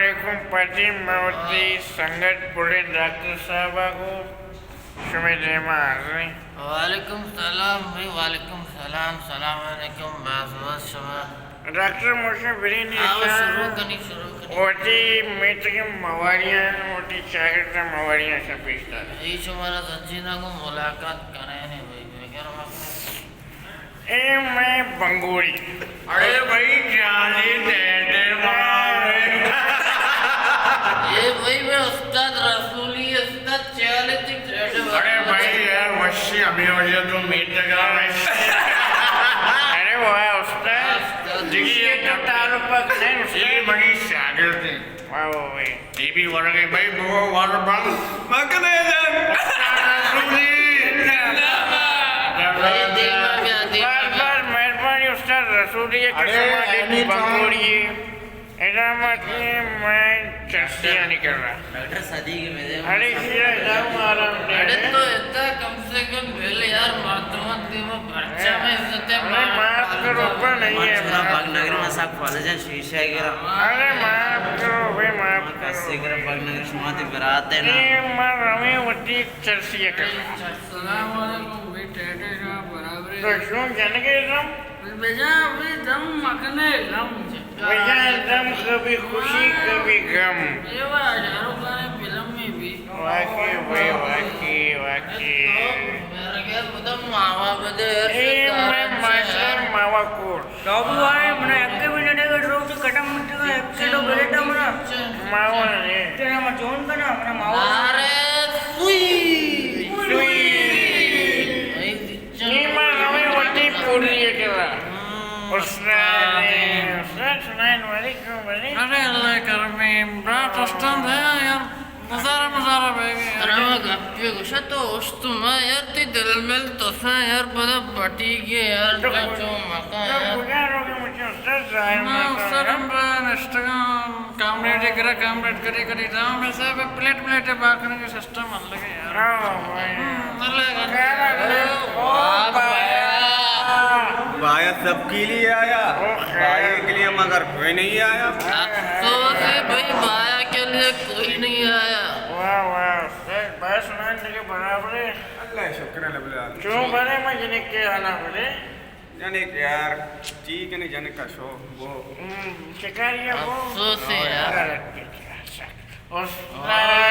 علیکم پاجی، من وتی سنگت بڈین ڈاکٹر صاحب ءَ گوں شمئے دیما حاضر ایں۔ وعلیکم سلام بھئی، وعلیکم سلام، سلام علیکم، باز باز شما۔ ڈاکٹر موشن برین ہاں، بس ایشاں شروع کنی، شروع کنی۔ وتی میتگیں مواریاں، وتی چاگرد ءِ مواریاں ایشاں پیش دار۔ اے شمارا سجیناں گوں ملاقات کنائینے بھئی، بغیر مقصد۔ اے مئے بنگوڑی۔ اڑے بھئی، جانی ٹیٹے مارے۔ اے بھئی، مئے استاد رسولی، استاد چیالے تی ٹیٹے مارے۔ اڑے بھئی، یار، وشی ابھی وجہ تو میٹگا وشی۔ اڑے واہ استاد۔ استاد۔ دیکھیے تو تعلق پک نہیں استاد۔ یہ بڑی شاگرد ہے۔ واہ واہ بھئی۔ ٹی وی ورگے بھئی، بو ور بند۔ مکنے جن۔ رسولی۔ بھئی، دیما بیا، دیما بیا۔ بار بار مہربانی استاد رسولی کہ اڑے، شما دے اینی بنگوڑی۔ ادا مت میں چرسیاں نکل رہا۔ ڈاکٹر صدیق میں دے۔ اڑے، کیا ادا مارا؟ اڑے، تو ادا کم سے کم بھل یار، مردمان دیما پرچا میں عزت ہے، اڑے، معاف کرو، پر نہیں ہے۔ من شما پاک نگری، من سب کالجاں شیشہ گرا۔ ارے معاف کرو بھئی، معاف کرو۔ کسی کرا پگ نہ، شما تی برات ہے نا۔ اے ما رویں وتی چرسی ءَ کرا۔ السلام علیکم بھئی، ٹیٹے شما برابر ہے۔ تو شون جنگے دم؟ بجا بھئی دم مکنے لم۔ بجا دم کبھی خوشی کبھی غم۔ یہ وہ شاہ رخ خان فلم میں بھی۔ واقعی بھئی، واقعی، واقعی۔ میرے گھر مدم ماوا بدے۔ اے میں ماسٹر ماوا کوٹ۔ کابو آئے، منا یک بھی نہ دے گا، ڈرو کے کٹم مت دے گا، ایک کلو بلیٹا منا۔ ماوا نے۔ تیرا میں جون بنا، منا ماوا۔ نعرہ سوئی۔ سوئی۔ نی ما رویں وتی پوری کرا۔ استاد، استاد سنائیں وعلیکم وعلیکم۔ ارے اللہ کرمے، برات استاد ہے یار۔ مزارا، مزارا بیگے۔ ترا ما گپے گوشا تو اوشت ما یار، تی دل مل تو سا یار، پدا پٹی گے یار، تو چو مکا تو یار۔ کجا روگے مجھے استاد ظاہر ما نہ استاد کرا۔ ہم با نشتگاں، کامریڈ کرا، کامریڈ کری کری جاؤں، میں صاحب پلیٹ پلیٹ باکنگے سسٹم الگے یار۔ ہاں بھائی۔ ہم، الگ ہے۔ خیر ہے۔ او واہ بھائی۔ بایا۔ بایا سب کے لیے آیا، او خیر۔ بھائی کے لیے مگر کوئی نہیں آیا۔ افسوس ہے بھائی، بایا کے لیے کوئی نہیں آیا۔ واہ، واہ، استاد، بس من دیگہ برابر ہے۔ اللہ شکر ہے، الحمدللہ۔ چون بنے میں جنک کے آنا بنے؟ جنک یار، ٹھیک ہے، نہیں جنک کا شوق وہ۔ ہم، شکاری ہے وہ۔ افسوس ہے یار۔ استاد۔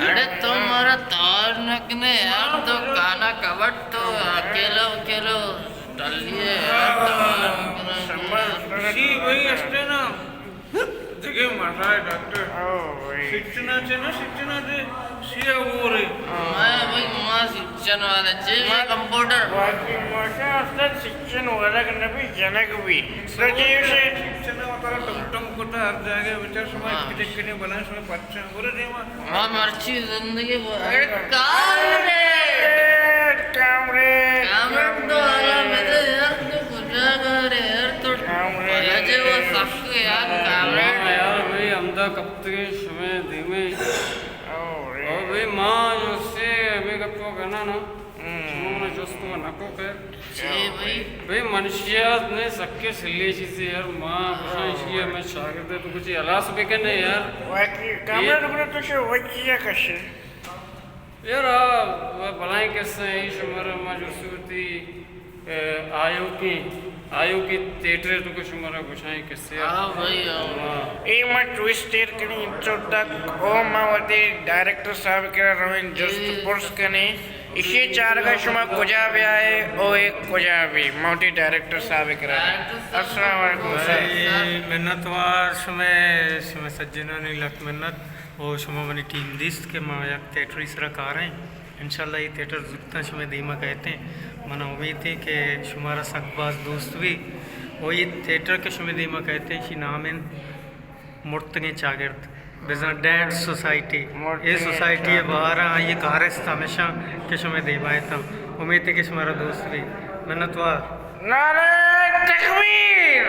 اڑے تو مارا تار نکنے یار، تو کانا کبٹ تو اکیلو اکیلو ٹلی ہے یار، تار نکنے۔ جی بھائی، اسٹے نا۔ دیگہ مزہ ہے ڈاکٹر۔ او بھائی۔ سچنا چے نا، سچنا چے، سیا وہ رے۔ ہاں بھائی، ما سچن والا چے، ما کمپیوٹر۔ واقعی ماشاء استاد، سچن ورگ نبی، جنگ بھی۔ تو جی اسے سچنا وتارا ٹم ٹم کتا ہر جاگہ، بچار شما ہاں۔ اتنے کنے بلائیں شما پرچا برے دیما۔ ما مرچی زندگی وہ، اے کامریڈ۔ کامریڈ۔ کامریڈ تو آلا بدے یار، تو کجا گارے یار، تو کامریڈ۔ وجہ وہ سخت یار، کامریڈ۔ ہاں یار، بھئی ہمدا کپتگیں شمے دیمے۔ او رے۔ او بھئی ما جو سے ہمیں گپو کرنا نا۔ ہم۔ شما منا جست و نکو خیر۔ چے بھئی؟ بھئی منشیات نے سکے سلے چیزے یار، ما گوشاں ایشی ءَ مئے شاگرد ءَ تو کچھ ہلاس بکنے یار۔ واقعی، کامریڈ گڑا تو چے وچی ءَ کشے؟ یار، آ، بلائیں قصہ ہیں، شمارا ما جو صورتی، اے، آیوکیں، آیوکیں تھیٹر تو کہ شمارا گوشاں قصہ۔ ہاں بھائی، ہاں۔ ہاں۔ اے ما ٹویسٹ ایر کنیں انچو تک، او ما وتی ڈائریکٹر صاحب کرا رویں جست پرس کنیں۔ ایشی چارگا شما کجا بیائے او اے کجا بی؟ ما وتی ڈائریکٹر صاحب ءِ کرا۔ السلام علیکم سر۔ بھائی، منتوار شمے، شمے سجنانی لک منت۔ او شما منی ٹیم دیست کہ ما یک تھیٹری سرا کاریں۔ انشاءاللہ اے تھیٹر زوتاں شمے دیما کئیتیں۔ منا امیت ایں کہ شمارا سک باز دوست بی۔ او اے تھیٹر کہ شمے دیما کئیتیں، ایشی نام انت مرتگیں چاگرد، بزاں ڈیڈ سوسائٹی۔ مرتگیں اے سوسائٹی ءِ چاگرد۔ بہر ءَ آئی ءِ کارست ہمیشاں کہ شمئے دیما اتاں۔ امیت ایں کہ شمارا دوست بی۔ منتوار۔ نعرہ تکبیر!